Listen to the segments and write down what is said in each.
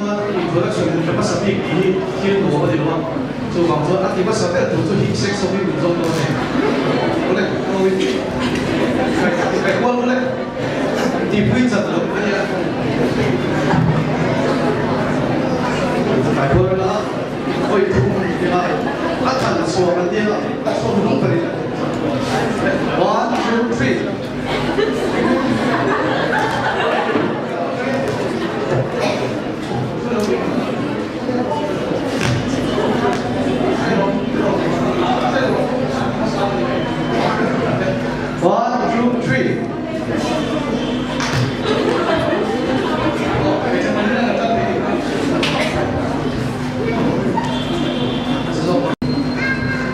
chuan introduction in pe hmasa bik tih hi thil nuam a ni lo a, chuvang chuan a ti hmasa ber tur chu hi sex ho hi min zawng dawn a ni. Ule, awi kai kai kual ule tihpui chat lo a nia. Kai kual ula awi thum ila a than chhuak an tia a chhuak hnung ber in one two three. One, two, three.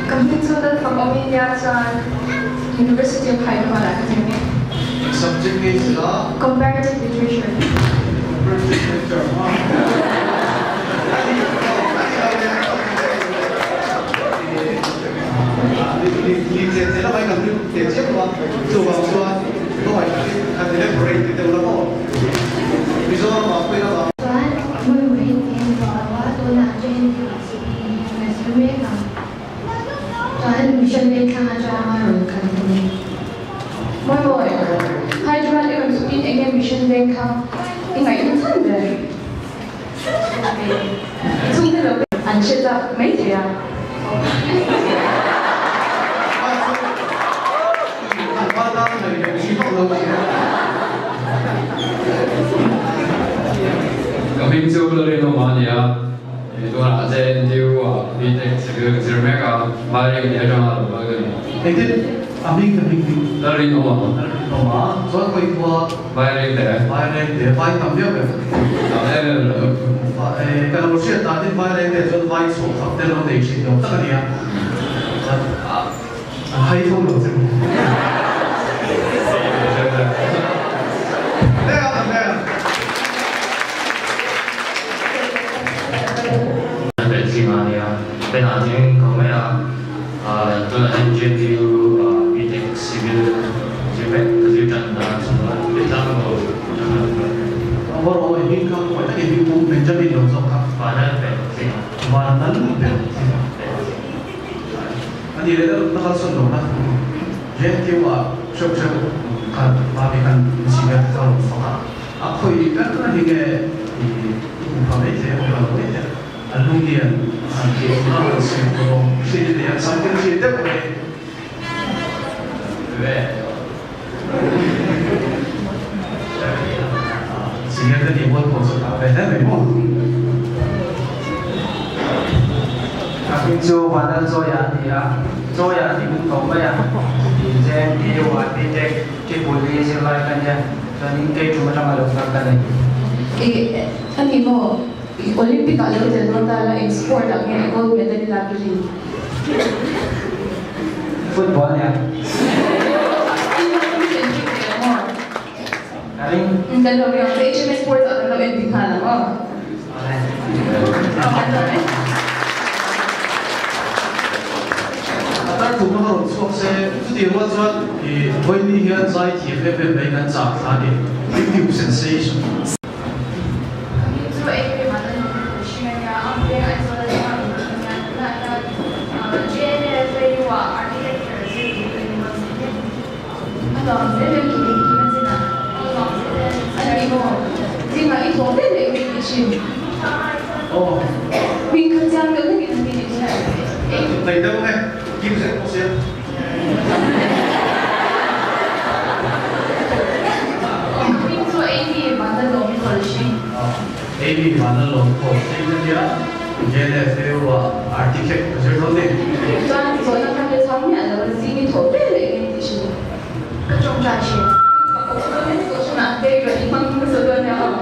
Ka hming chu Lalfak Ominia chuan University of Hyderabad ah ka zir mek. Subject nge sila? Comparative Literature. Comparative Literature a. Chuan hmui hmui in vuah lo a, tunah chuan heti civil engineer ka zir mek ang. Chuan mission vengthlang atanga rawn kal ka ni. Mawi mawi, Hyderabad i rawn chhuk in enge mission vengthlang i ngaihna chhan ber? I chhungte lo te an hre chak mai thei a. Ka hming chu Lalrinawma a ni a, tunah JNTU ah BTech Civil ka zir mek a, Vairing ni atanga lo kal ka ni. Engtin a hming ka hming hming? Lalrinawma. Lalrinawma, chuan khawi khua? Vaireng te. Vaireng te, vai tam viau em? Tam em em lo. Ka lo hriat danin Vaireng te chuan vai chhuah khap te lo nei thin lo tak a nia. An hai tho lo che maw? Beijing a nia, Penah ding ko mai a, tunah hian JNU BTech Civil zir mek ka zir tan a chuan Vietnam lo atanga lo kal ka ni. Overall i hming kha khawi takin hming pum Benjamin lo zawk kha. Vanlal Pen Singh. Vanlal Pen Singh. A ni leh na kalsawn lo na JNTU ah hreuh hreuh khan mami khan inchhir a ka rawn fak a, a khawi ber hi nge i hmu pha mai thei a, hmu pha lo mai thei a, a lunglian han tih awm na han sawi tur awm hrin a ni a, something hri deuh mai. Senior te nih mual pawh chu tah ve hle mai maw? Ka hming chu Vanlal Chawia a ni a, Chawia a ti bum tawh mai a, i JNTU Architect Triple E zirlai ka nia, chuanin kei tum atanga lo kal ka ni. I a ni maw? I Olympic ah lo tel dawn ta la eng sport ah nge gold medal i lak i rin? Football nia. I lak i rin thei ve ang maw? Ka ring. Kan lo ring ang che, HMS Sports ah kan lo en ding nghal ang aw. Awle. A tar thum a rawn chhuak se, chutih rual chuan i vawiin hian zai thiam em em mai kan chak thla a ni, YouTube sensation. Ka hming chu Amy Vanlalnunna Puhring a nia, a veng Aizawl atanga rawn kal ania, tunah hian JNFAU ah Architecture zir tur ka ni maw zir mek. A nuam zel em tih engkim a chin a? A nuam zel em? A ni maw? Zingah i thawh hle leh ngei tih hrim. Aw. Hming kha chiang deuh hlek in a ni tih hriat. Nei deuh nge? Kim zel pawh sia. Hming chu Amy Vanlalawm Kawlhring. Amy Vanlalawm Kawlhring a nia, JNFAU ah Architect a zir dawn ni. Chuan zawhna kha hre chang miah lo a, zing i thawh vel leh ngei tih hrilh. Ka tawngtai thin. Kohhranah te rawn i hmang hmasa dawn nia aw.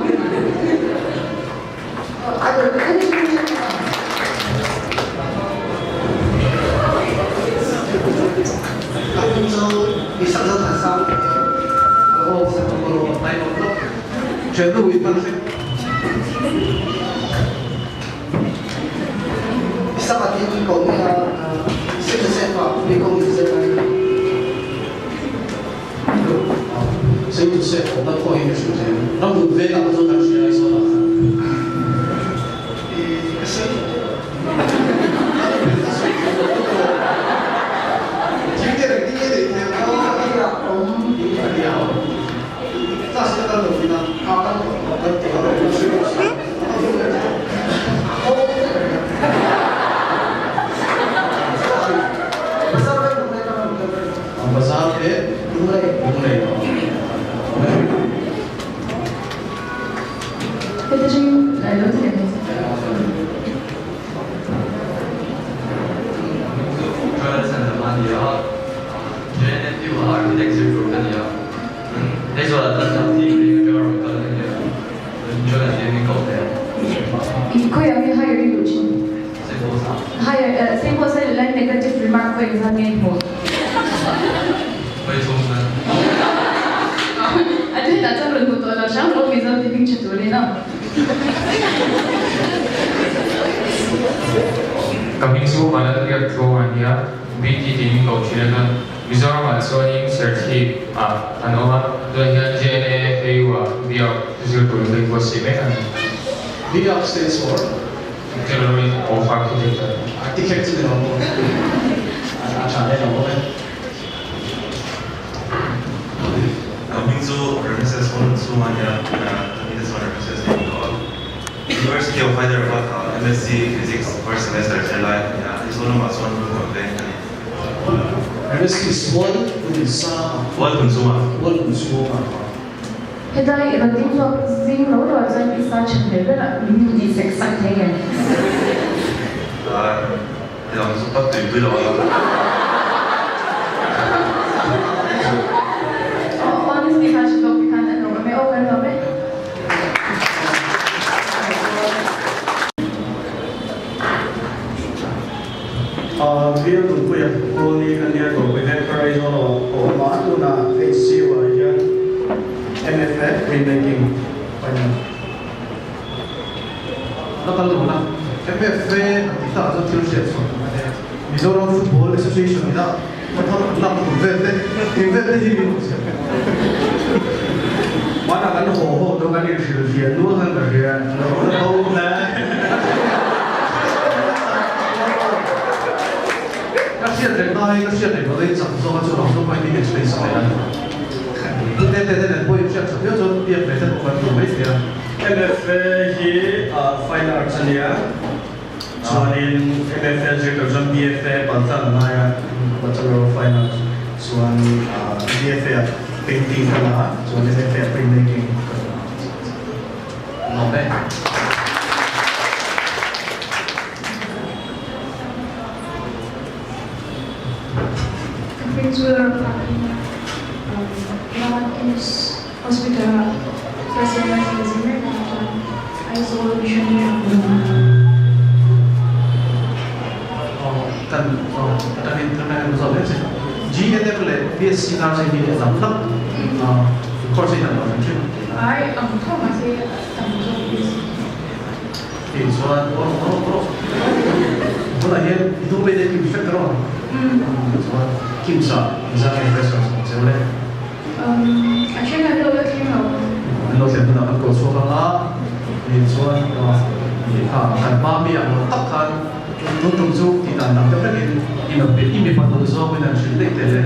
Lo ti leh mai che. Joel Sandama a ni a, JNFU ah architect zir tur ka ni a, Aizawl ah chuan Sakhi veng atanga rawn kal ka ni a, chuan Joel a tia min koh ve a. I khawiah nge hire i duh thin? Saint Paul's ah. Hire, Saint Paul's a line negative remark pawh engzat nge i hmuh? Vawi thum nan. A then ah chuan rawn hmu tawh lo hram rawh Mizo ti hming tha turin a. Ka hming chu Vanlal Biak Thu a nia, BT tiin min koh thin a chuan Mizoram ah chuanin Serchhip ah an awm a, tunah hian JNAFAU ah Biak zir turin ka inbuatsaih mek a ni. Biak stands for? Tailoring of Architecture. Architect chu ni lo maw? A tha hle lo maw e. Ka hming chu Ramesses Holunchhunga a nia, ka hming te chuan Ramesses a in tawh a. University of Hyderabad ah MSc Physics first semester zir lai a nia, Aizawl lamah chuan Ruhmuan veng a ni. Ramesses Holunchhunga. Holunchhunga. Holunchhunga. Hetlai i rawn ding chhuak zing lo lo ah chuan i sa tha hmel ber ah min hmu tih sek sak thei nge? Hetiang chu ka tuipui lo ang. Honesty kha hre tawk tikhan an awm e, aw kan lawm e. Bial Nunpuia Kawlni kan nia Dawrpui Veng Aizawl a awm a, tunah HCU ah hian MFA Printmaking final la kal dawn a. MFA an tih takah chuan thil hriat chhuah tur a nia. Mizoram Football Association ina hmathar an lak tur vel te, eng vel te hi min rawn siam vek a. Hmanah kan haw haw dawn kan inhrilhfiah nual khan ka hria. Lo la bo hle. Ka hriat reng na hi ka hriat reng loh in chak zawk a chuvang chu pawhin i explain sak leh a ni. Tute te te nen pawhin hriat tha viau chuan biak ve te pawh kan duh mai thei a. MFA hi Fine Arts a nia, chuanin MFA zir tur chuan BFA paltlang a ngai a, Bachelor of Fine Arts, chuan BFA ah Painting ka la a, chuan MFA ah Printmaking ka la a. Nuam e. Ka hming chu Lalramfak a ni a, North East Hospital ah first year nurse ka zir mek a, chuan Aizawl Missionary ah ka awm a. Kan atangin tuna kan zawh leh che. GNM leh BSc nursing hi a dang hlak course a inang lo hrim hrim. Ai ang tho mahse tam zawk BSc. Tih chuan rawh rawh rawh tunah hian i hnung leh kim hrek ta rawh chuan kim sa exam in pressure ang cheu le. A then an lo la thleng lo. An lo thlen hunah kan ko chhuak ang a tih chuan kha kan hma mi ang lo tak khan tun tum chu tih dan dang deuh hlekin i mi i mipa duh zawngin an hrilh daih tel e.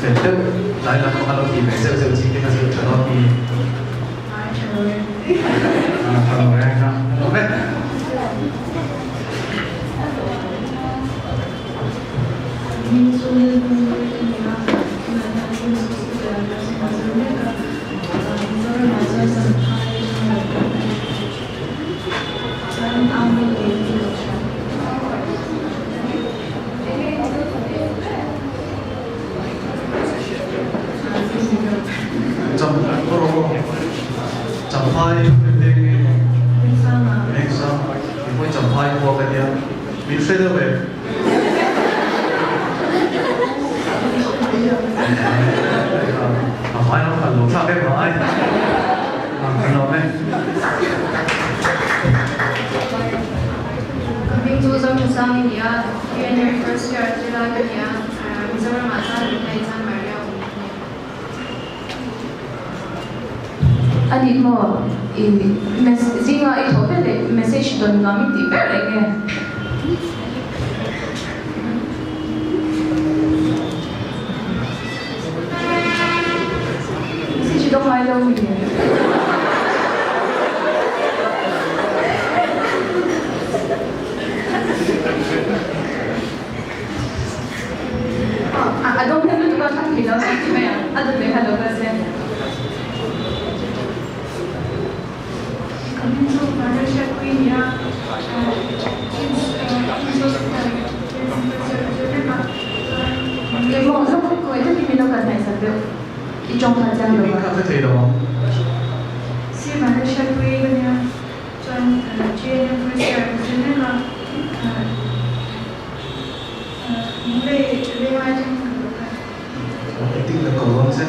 Fel deuh tlai lam a lo ti ve zeuh zeuh chi te kha chu tha dawn mi. Ai tha lo e. Tha lo e ka lo vek. Min chu nia Champhai Vengveng Champhai khua ka nia min hre deuh em? A hmai lam khan lo thlak em ai kan lawm e. Ka hming chu Zothasang i ni a, Pioneer First Year zirlai ka ni a, Mizoram ah chuan Lunglei chuan Maria awm ka ni. A nih maw? I zinga i thawh ber leh message dawn nuam i tih ber eng nge? Message i dawng ngai lo mi? A dawng hnem lutuk a thlang thei lo ang ti mai ang, a dawt leh kha lo kal se. Ka hming chu Maria Hriatpui a ni a, King's King's Hospital zir vek a, chuan. Emaw zawk kawi takin min lo kal hnaihsak deuh i tawng kha chiang lo I hming kha ka thei lo ang. Sir Maria Hriatpui ka nia, chuan GNM first year ka zir mek a. Engtin ka ko dawn che?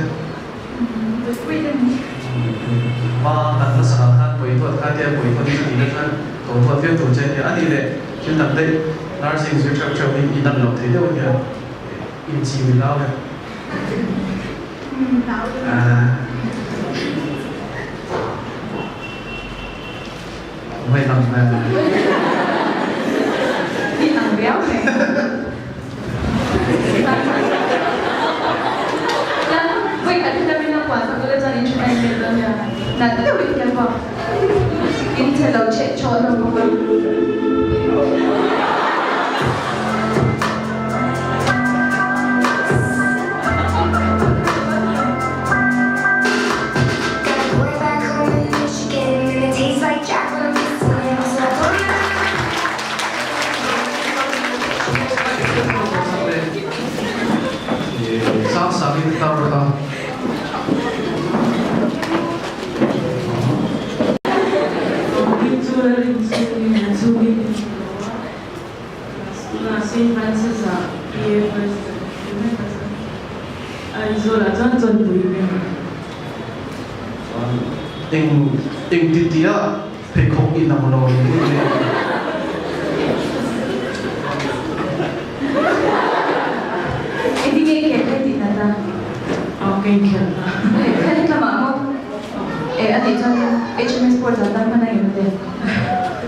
Hma kan hmasakah khan pawi thuat kha tia pawi thuat hi ka tihna chuan ko thuat viau tur che a nia. A nih leh thil dang daih nursing zir theuh theuh hi in ang lo thei deuh a nia. Inchim i lau em? Mai lang mai. Ni ang riau mai. Chuan vawi khat hi tamin a puan sak ula chuan in tha mai hmel dawn nia. Nalh deuh in hian pawh in che lo cheh chawh hlawm bawk a. Sang sangin tar kha. Eng eng ti tia pheikhawk in ang lo ni nge. Engti nge i khelh thei tih nat a? Aw ka inkhelh na. Khelh hi tlama maw? Eh a tih chuan HMS Sports ah tan hman a ngem te?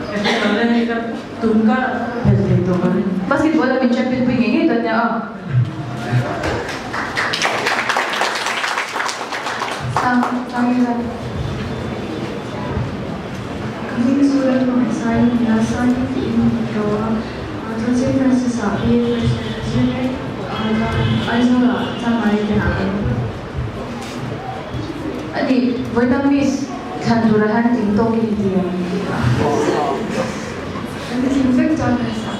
Ka hre lo le hei ka tum kar ah ka phelh thei tawh ka ring. Basketball ah min champion pui ngei ngei dawn nia aw. Sang sang i zan. Ka hming chu Lalhmangaih Sai a ni a, Sai hi tiin min ko a, chuan Saint Francis ah BA first year ka zir mek a, chuan Aizawl ah Chamari te ah ka awm. A ni, vawitam miss thlan tura han tling tawk i ti ang. Kan tling vek chuan kan sak.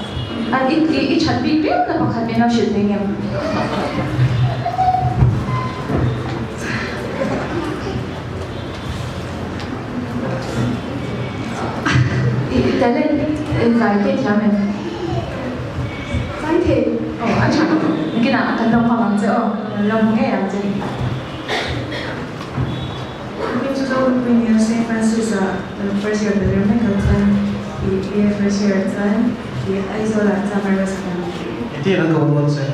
An i i that bik viau na pakhat min lo hrilh thei ngem? I talent zai te thiam em? Zai thei. Aw a tha. Nakinah kan lo hmang ang che aw. Lo hmu ngei ang che. Nimin chu Zohmunpui nia Saint Francis ah first year ka zir mek ang chuan i BA first year ah chuan i Aizawl ah chuan Virus a kan ti. Engtin an ko dawn che?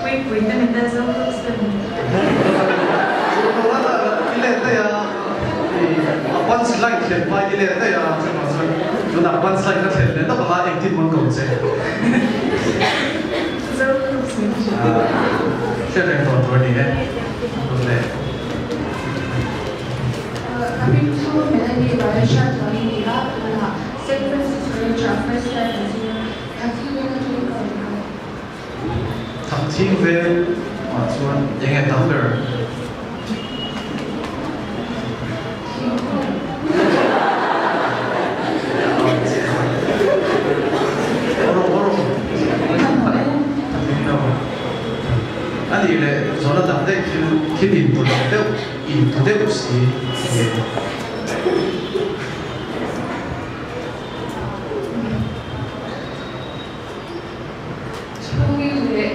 Pui pui te min tel zo tawp se. I let daih a, a punch line thlen hma in i let daih a, chuvang chuan tunah punch line ka thlen leh dap anga engtin mawn ko che. Zo tawp se. Hriat reng tawh tur a ni e. Awle. Ka hming chu Melanie Varesha Chuani ni a, tunah Saint Francis College ah first year ka zir a. Thakthing vel ah chuan eng nge tam ber? A nih leh zawhna dang daih thil thil intu lo deuh intu deuh si nge? Chhungin leh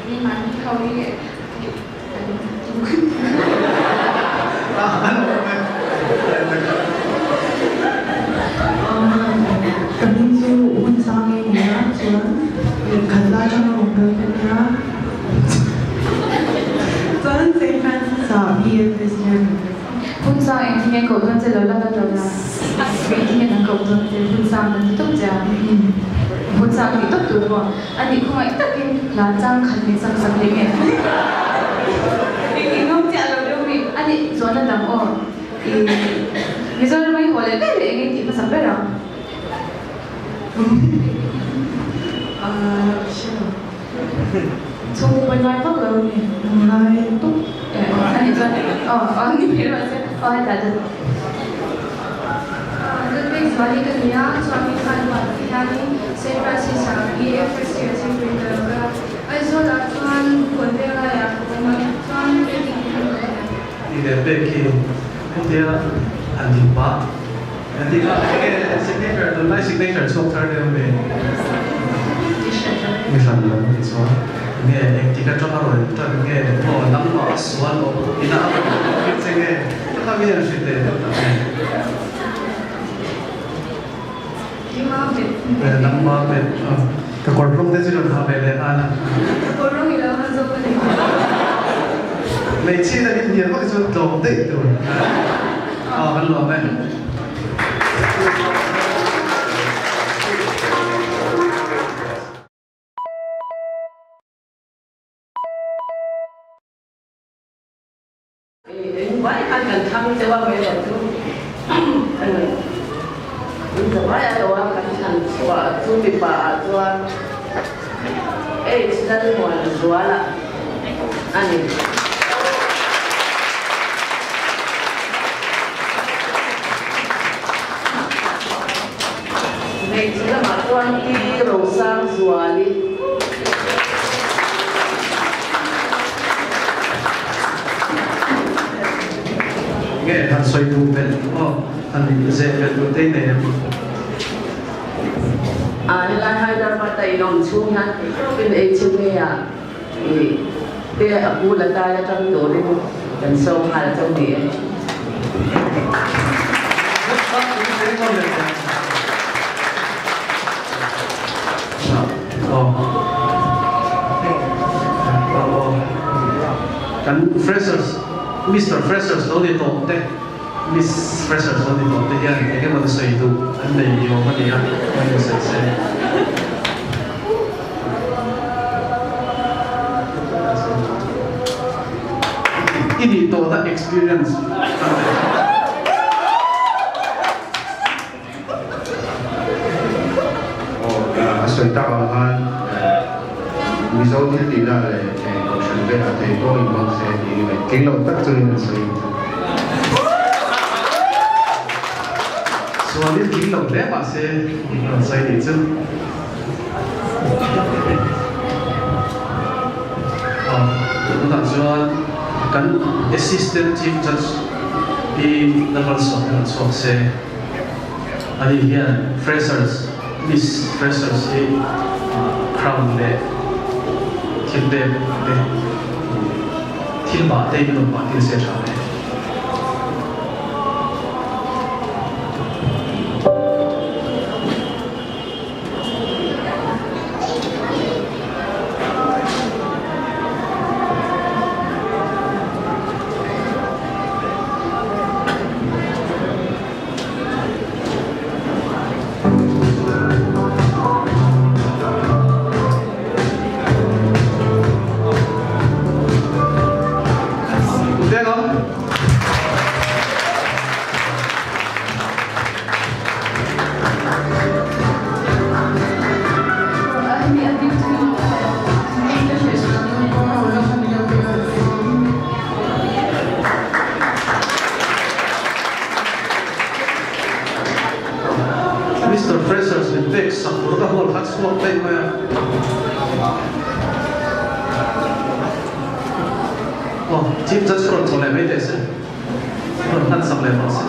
keimahni ho hi kan Ka hming chu hun sang nge ni a chuan lehkhat la atanga rawn kal ka nia chuan Saint Francis ah BA first year ka ni. Hun sang engtin nge koh dawn che lo la ka tawh la. Engtin nge kan koh dawn che hun sang kan ti tawp che a. Hun sang tih tawp tur pawh a nih khawngaih takin hla chang khat min sak sak leh nge. Engtin ngam chiah lo deuh mi a nih chuan a dang aw. I Mizoram a i haw leh ber leh eng nge tih hmasak ber ang. Hre lo. Chhungkaw pawi ngai vak lo ni. Ngai tawp. A nih chuan aw aw ni mai rawh se. Aw hetah chuan. Ludwig Zuali ka ni a, chuan khan huan ah hianin Saint Francis ah BA first year zirpui ka lo kal a, Aizawl ah chuan kawn veng laiah ka awm a, chuan painting hi ka lo kal a. Tih leh pek khi hetia han din pah an ti kha enge signature tunlai signature chhuak thar deuh ve mi hran lo a ni chuan enge engtik atanga rawn tan nge aw nangmah a sual awm ina a rawn tir che nge ka kha mi an hre teh deuh tak nge nangmah bet ka kawr rawng te chu rawn ha ve leh nghal a. Hmeichhia in hnial vak hi chuan tlawm daih tur aw kan lawm e. Engvai khan kan thlang deuh a mai erawh chu in zavai a lo a kan thlan chhuah chu mipa ah chuan H Lalmuanzuala a ni. Hmeichhe lamah chuan Pi Rosangzuali. Nge han sawi duh belh aw han zeh belh duh te nei em? A helai Hyderabad a in awm chhung hian in ei chhe nge a i te a pu la tai atang turin kan sawm nghal chauh ni e. Kan freshers, Mister Freshers lo ni tawh te, Miss Freshers lo ni tawh te hian eng emaw sawi duh an nei ni awm a ni a, an in sawi se. I nih tawhna experience a nei. A sawi tak ang khan Mizo thil tihna leh kohhran velah thei pawh inhmang se tih ni mai. Tling lo tak chungin an sawi. Sualin tling lo hle mah se an sawi nih chu. Tunah chuan kan Assistant Chief Judge Pi Lalmalsawm hi rawn chhuak se. Ani hian Freshers, Miss Freshers hi crown leh thil pek te thil mah te in rawn mah tir se tha ve. Mister Freshers min pek sak tur ka hual kha chhuak daih mai a. Aw, Chief Judge ka rawn chho leh mai teh se. Rawn hlan sak leh rawh se.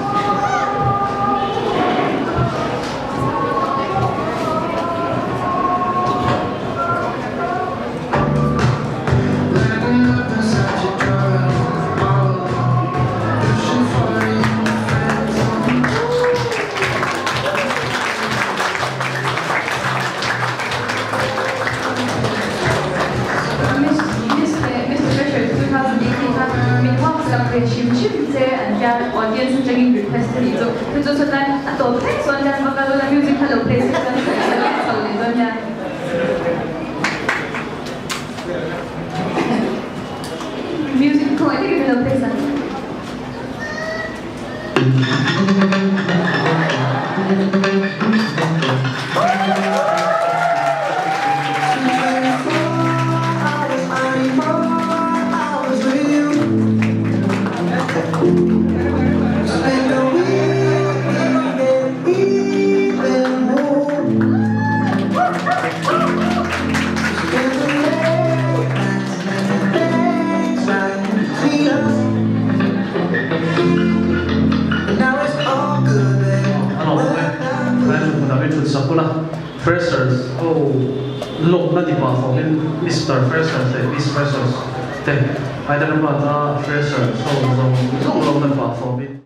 Music khawngaih takin min lo play sak. ho lawmna ni pah fawmin Mister Freshers leh Miss Freshers te Hyderabad-a Freshers ho zawng zawng lawmna ni pah fawmin.